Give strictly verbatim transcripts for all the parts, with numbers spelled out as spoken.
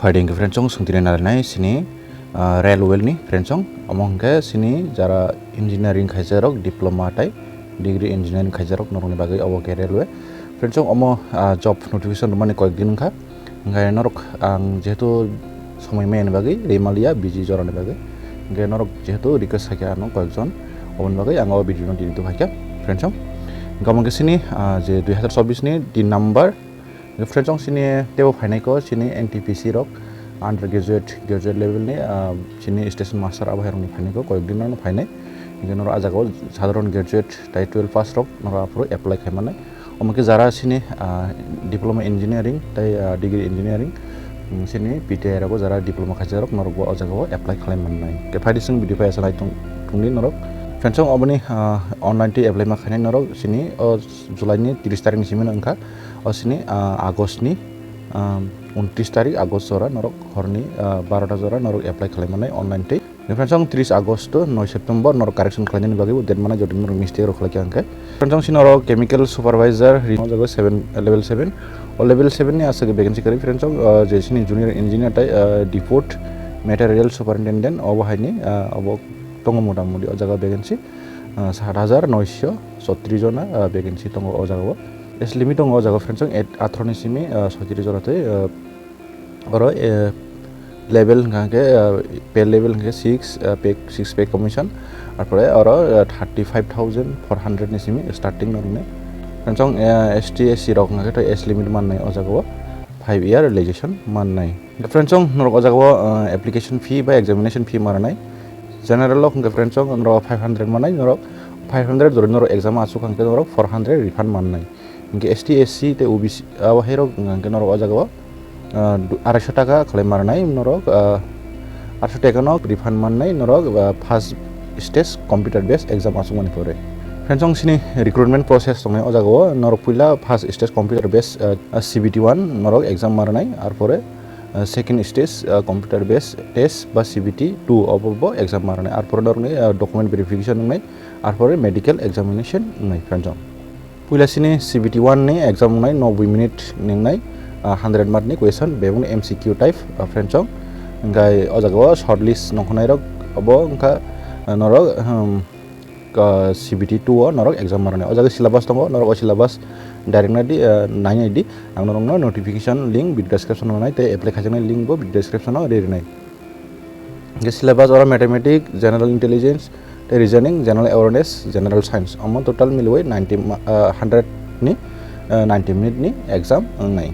Phaidi hwnkhe friends, chwng swngtini narinai sini, ah, railway ni friends, omo hwnkhe sini jara engineering khaijarok, diploma tei degree engineering khaijarok norokni bagwi obo khe railway. Friends, omo, ah, job notification rwmani koyek din wngkha. Hwnkhe norok ang jehetu somoi maya ni bagwi rwmaliya busy jorani bagwi. Hwnkhe norok jehetu request khaikha ano koyekjon, oboni bagwi ang o video no tini tubukhaikha friends. Hwnkhe omo hwnkhe sini, ah, je dui hazar chobbish ni tin number. Friends, chwng sini teibo phainai kho, sini N T P C rok, undergraduate, graduate level ni, ah, sini station master abo hai rokni phainai kho, koyek din no phainai. Hwnkhe norok ah jagao sadharon graduate tei twelve pass rok norok aphuru apply khai mannai. Omo khe jara sini, ah, diploma engineering tei, ah, degree engineering, mm, sini P T I rogo jara diploma khaijak rok norok bo o jagao apply khlai mannai. Khe phaidi chwng video pai asa nai tong-, tongdi norok. Friends, chwng oboni, ah, online twi apply ma khainai norok sini o July ni tris tarik ni simi wngkha, o sini, ah, August ni, ah, untris tarik August jora norok horni, ah, barota jora norok apply khlai mannai online tei. Friends, chwng tris August to noi September norok correction khlainani bagwi bo date mana jodi norok mistake rok khlaikha hwnkhe. Friends, chwng sini oro chemical supervisor ri-, o jaga seven, level seven. O level seven ni aswk vacancy kwrwi. Friends, chwng, ah, je sini junior engineer tei, ah, depot material superintendent obo haini, ah, obo tongo mota moti o jaga vacancy, ah, sat hajar noisho chotris jona, ah, vacancy tongo o jaga o. Age limit tongo o jaga o, friends, chwng at-, atharoh ni simi, ah, soitris jora tei, ah, oro, eh, level hwnkha khe, ah, pay level hwnkha khe six, ah, pay, six pay commission, arpore oro, ah, thirty five thousand four hundred ni simi starting norokni. Friends, chwng, eh, S T, S C rok hwnkha khe to age limit mannai o jaga o, five year relaxation mannai. Friends, chwng norok o jaga o, ah, application fee ba examination fee ma rwnai. General rok hwnkha, friends, chwng norok five hundred mannai, norok five hundred jora norok exam asuk hwnkhe norok four hundred refund mannai. Hwnkhe S T, S C tei O B C abo hai rok hwnkha khe norok o jaga o, ah, du-, arai sho taka khlai ma rwnai norok, ah, arai sho taka no refund mannai norok, ah, first stage computer based exam asuk mani pore. Friends, chwng sini recruitment process tongnai o jaga o, norok puila first stage computer based, ah, C B T one norok exam ma rwnai, arpore, ah, second stage, ah, computer based test ba C B T two obo bo exam ma rwnai, arpore norokni, ah, document verification wngnai, arpore medical examination wngnai, friends, chwng. Puila sini C B T one ni exam wngnai, noboi minute ni wngnai, ah, hundred mark ni question, bebak ni M C Q type, ah, friends, chwng. Hwnkhe o jaga o shortlist nongkhornai rok obo wngkha, ah, norok, hmm, ah, C B T two o norok exam ma rwnai. O jaga syllabus tongo, norok o syllabus direct naidi, ah, nainaidi. Ang norokno notification link video description o rwnai tei apply khaijaknai link bo video description o rwi rwnai. Hwnkhe syllabus oro mathematics, general intelligence, tei reasoning, general awareness, general science. Omo total miliwi ninety ma-, ah, hundred ni, ah, ninety minute ni exam wngnai.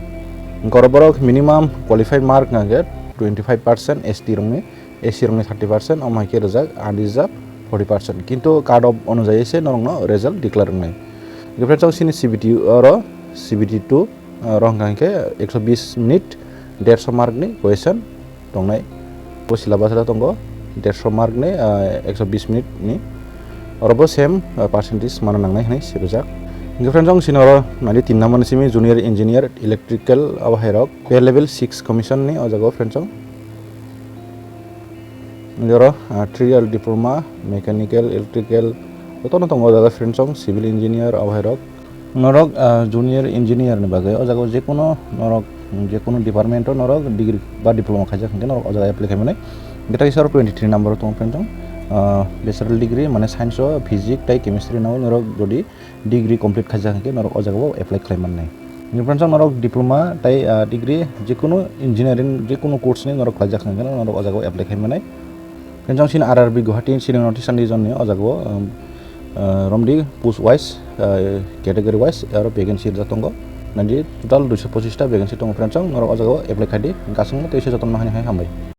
Hwnkhe oro borok minimum qualified mark hwnkha khe twenty five percent, S T rokni, S C rokni thirty percent, omo hai khe rijak, unreserved forty percent. Kintu cut off onujayi se norokno result declare wngnai. Hwnkhe friends, chwng sini C B T oro, C B T two, ah, rok hwnkha khe ekso bis minute, dersho mark ni question tongnai. Bo syllabus o tongo dersho mark ni, ah, ekso bis minute ni. Oro bo same, ah, percentage mano nangnai hinwi sibijak. Hwnkhe friends, chwng sini oro naidi tin number ni simi junior engineer electrical abo hai rok pay level six commission ni o jaga o friends, chwng. Oro, ah, three year diploma, mechanical, electrical, jotono tongo o jaga friends, chwng civil engineer abo hai rok. Norok, ah, junior engineer ni bagwi o jaga o jekunu norok, jekunu department o norok degree ba diploma khaijak hwnkhe norok o jaga apply khai mannai. Hwnkhe teisa oro twenty three number o tongo friends, chwng, ah, bachelor degree mane science o physics tei chemistry no norok jodi degree complete khaijak hwnkhe norok o jaga o apply khlai mannai. Hwnkhe friends, chwng norok diploma tei, ah, degree jekunu engineering jekunu course ni norok khlaijak hwnkhe norok o jaga o apply khai mannai. Friends, chwng sini R R B Guwahati sini notice ani jonni o jaga o, um, ah, romdi post wise, ah, category wise aro vacancy rijak tongo. Naidi total duiso pochis ta vacancy tongo friends, chwng norok o jaga o apply khaidi, hwnkhe aswkno teisa jotono hai hai hambai.